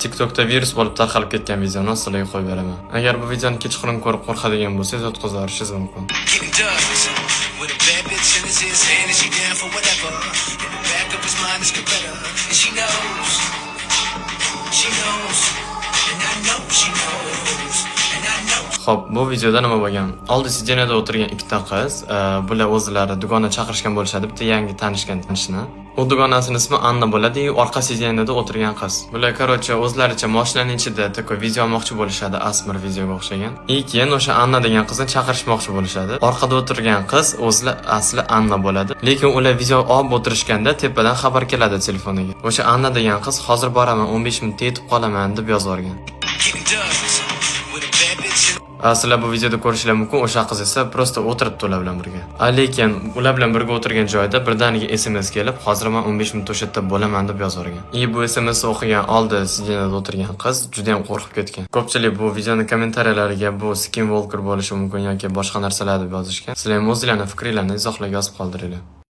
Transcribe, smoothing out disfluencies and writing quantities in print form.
TikTokda virus bo'lib tarqalib ketgan videoni sizlarga qo'yib beraman. Agar bu videoni kechqurun ko'rib qo'rqadigan bo'lsangiz, yotqizib yuborishingiz mumkin. Getting dubs with a bad bitch in his ear saying that she down for whatever. In the back of his mind is Coretta, and she knows, she knows, and I know she knows, and I know. Xo'p, bu videoda nima bo'lgan? Oldi сиденье da o'tirgan ikkita qiz, bular o'zlari dugona chaqirishgan bo'lishadi, bitta yangi tanishgan tanishini. U dugonasini ismi Anna bo'ladi, и orqa сиденье da o'tirgan qiz. Bular, короче, o'zlaricha mashinaning ichida такой video olmoqchi bo'lishadi, ASMR videoga o'xshagan. И keyin o'sha Anna degan qizni chaqirishmoqchi bo'lishadi. Orqada o'tirgan qiz o'zi asli Anna bo'ladi. Lekin ular video olib o'tirishganda tepadan xabar keladi telefoniga. O'sha Anna degan qiz "Hozir boraman, 15 minutda yetib qolaman" deb yozib yuborgan. Getting dubs with a bad bitch in Sizlar bu videoda ko'rishinglar mumkin, o'sha qiz esa просто o'tiribdi ular bilan birga. Lekin ular bilan birga o'tirgan joyida birdaniga SMS kelib, "Hozir men 15 minut o'sha yerda bo'laman" deb yozib yuborgan. И bu SMS o'qigan oldi сиденье da o'tirgan qiz juda ham qo'rqib ketgan. Ko'pchilik bu videoni kommentariyalariga bu skinwalker bo'lishi mumkin yoki boshqa narsalar deb yozishgan. Sizlar ham o'zinglarning fikringlarni izohlarga yozib qoldiringlar.